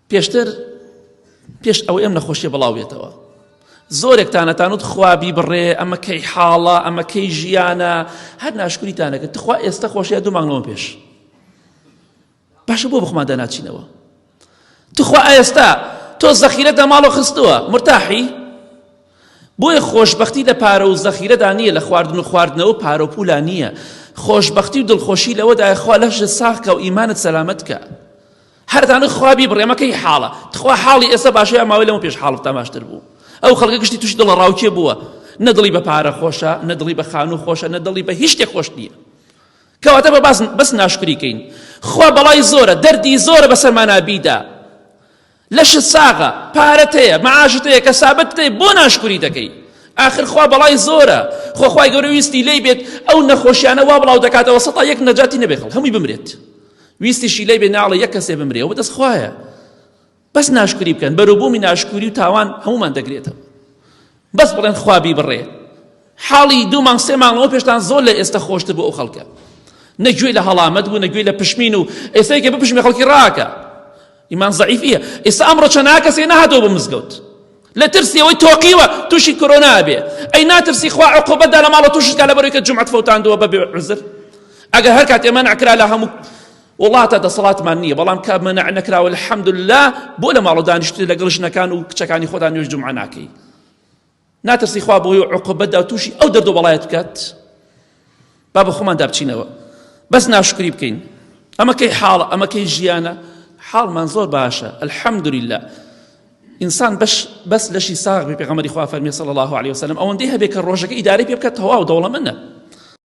پێشتر پێش ئەوەی ئەم نەخۆشیە بڵاو بێتەوە زۆرێکتان ئەتانوت خوا بیبڕێ ئەمە کەی حاڵە ئەمە کەی ژیانە هەر ناشکریتانەکە تخوا ئێستا خۆشیە دوو مانگ لەوە پێش باشە بۆ بخۆماندا ناچینەوە تخوا ئێستا تۆ زەخیرەت لە ماڵەوە خستووە مرتاحی بۆیە خۆشبەختی لە پارە و زەخیرەدا نییە لە خواردن و خواردنەوە پارە و پولا نییە خۆشبەختی و دڵخۆشی لەوەدایە خوا لەشت ساغ کە و ئیمانت سەلامەت کە هەردانە خوا بیبڕێ ئەمە کەی حاڵە تخوا حاڵی ئێستا باشە یا ماوەی لەمە پێش حاڵتان باشتر بوو ئەو خەڵکە گشتی تووشی دڵە ڕاوکێ بووە نە دڵی بە پارە خۆشە نە دڵی بە خانوو خۆشە نە دڵی بە هیچ شتێک خۆش نییە کەواتە بە باس بەس ناشکری کەین خوا بەڵای زۆرە دەردی زۆرە بەسەرمانا بیدا لەشت ساغە پارەت هەیە معاشت هەیە کەسابەتت هەیە بۆ ناشکوری دەکەی ئاخر خوا بەڵای زۆرە خۆ خوای گەورە ویستی لێی بێت ئەو نەخۆشیانە وا بڵاو دەکاتەوە سەتا یەک نەجاتی نەبێ خەڵک هەمووی بمرێت ویستیشی لێی بێ ناڵێ یەک کەسێ بمرێ ئەوە دەست خوایە بەس ناشکری بکەن بەروبوومی ناشکوری و تاوان هەمومان دەگرێتەوە بەس بڵێن خوا بیبڕێ حاڵی دوو مانگ سێ مانگ لەوە پێشتان زۆر لە ئێستا خۆشتر بۆ ئەو خەڵکە نە گوێی لە هەڵامەت بوو نە گوێی لە پشمین و ئێستایکە بپشمی خەڵکی ڕاکە ئیمان زەعیفیە ئێستا ئەمڕۆ چەنا کەسێ نەهاتەوە بۆ مزگەوت لە ترسی ئەوەی تۆقیوە تووشی کۆرۆنا بێ ئەی ناترسی خوا عقوبەتدا لە ماڵە تووشت کا لەبەرەوەی کە جومعەت فەوتاندووە بەبێ عوزر ئەگەر هەر کاتێ مەنع کرا لە هەموو وڵاتە دەسەڵاتمان نییە بەڵام کە مەنع نەکراوە الحمدلله بۆ لە ماڵە دانیشتووی لەگەڵ ژنەکان و کچەکانی خۆتان نوێژ جومعە ناکەی ناترسی خوا بۆی عقوبەتدا تووشی ئەو دەرد و بەڵایەت بکات با بە خۆماندا بچینەوە بەس ناشکری بکەین ئەمە کەی حاڵە ئەمە کەی ژیانە حاڵمان زۆر باشە الحمدلله ئینسان بەش بەس لەشی ساغ بێ پێغەمبەری خوا فەرمی صلی الله علیه وسلم ئەوەندەی هەبێ کە ڕۆژەکە ئیدارەی پێ بکات تەواو دەوڵەمەندە.